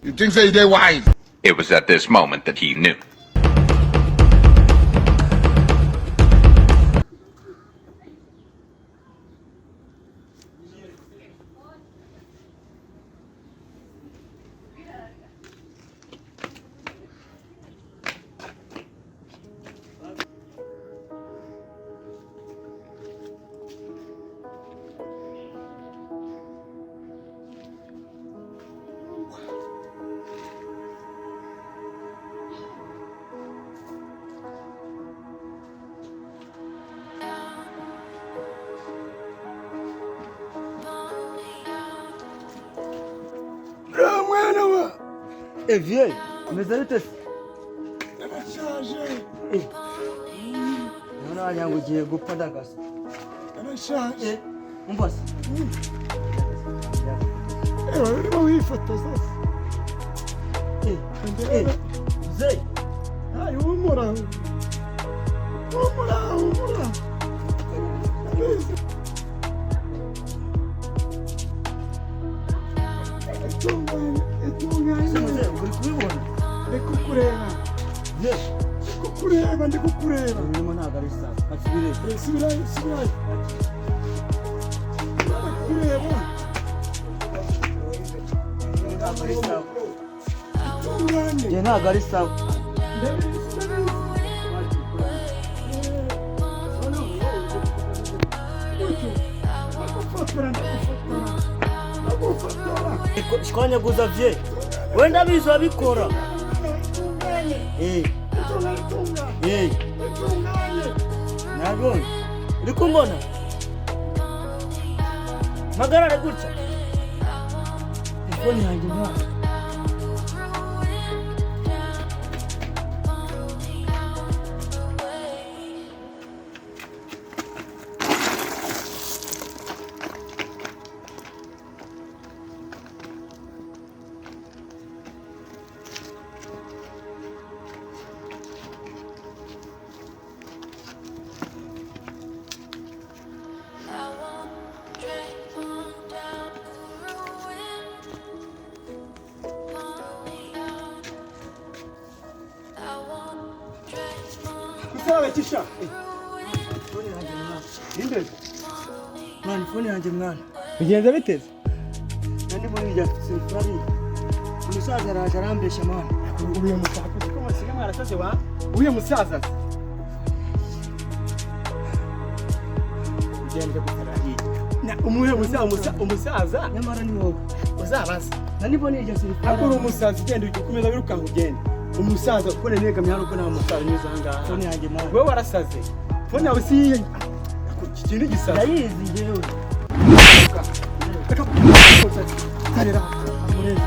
You think say they wise? It was at this moment that he knew. Uriya mwana wa Eviye, umeze bite se? Narashaje. None wagira ngo ugiye gupfa ndagasa. Narashaje. Umva se. Ewe, urimo wifotoza se? Mzee, Ay, humura, humura, humura. Ndabizi. Itunganye, itunganye. Se mzee, uri kubibona? Ndi kukureba. Mzee, Ndi kukureba, ndi kukureba. Imirimo ntabwo ari sawa. Kasubire. Eh, subirayo, subirayo. Ndakureba. Ntabwo ari sawa. Itunganye. Njye ntabwo ari sawa. Ndabizi, ndabizi. Gutyo. Ndagufotora, ndagufotora. Ndagufotora. Shwanyaguza vye. Wenda bizi wabikora. Itunganye. Itunganye, itunganye. Itunganye. Nabonye. Uri kumbona? Mpagarare gutya. Telefone yanjye mwana. I won't drag on down the ruin. Out. I won't drag on Musaza kisha. ruin. Telefone yanjye mwana. Inde. Mwana, phone yanjye mwana. Bigenze biteze? Nandi muri irya selfie. Umusaza araje arambeshya mwana. Uyu musaza ko musiga mwarasaze wa? Uyu musaza se? Ugende gutara hirya. Na umuhe musaza, umusaza Nyamara ni wowe. uzabaza. Nandi mbona irya selfie. Ariko uri umusaza, ugenda ukomeza wirukanka ugenda. Umusaza kuko negamye hano ko nta musaza unyuze aha ngaha. Phone yanjye mwana. Wowe warasaze. Phone yawe si iye. Iki kintu gisaze. Ndayizi njyewe. Reka tarera amureze.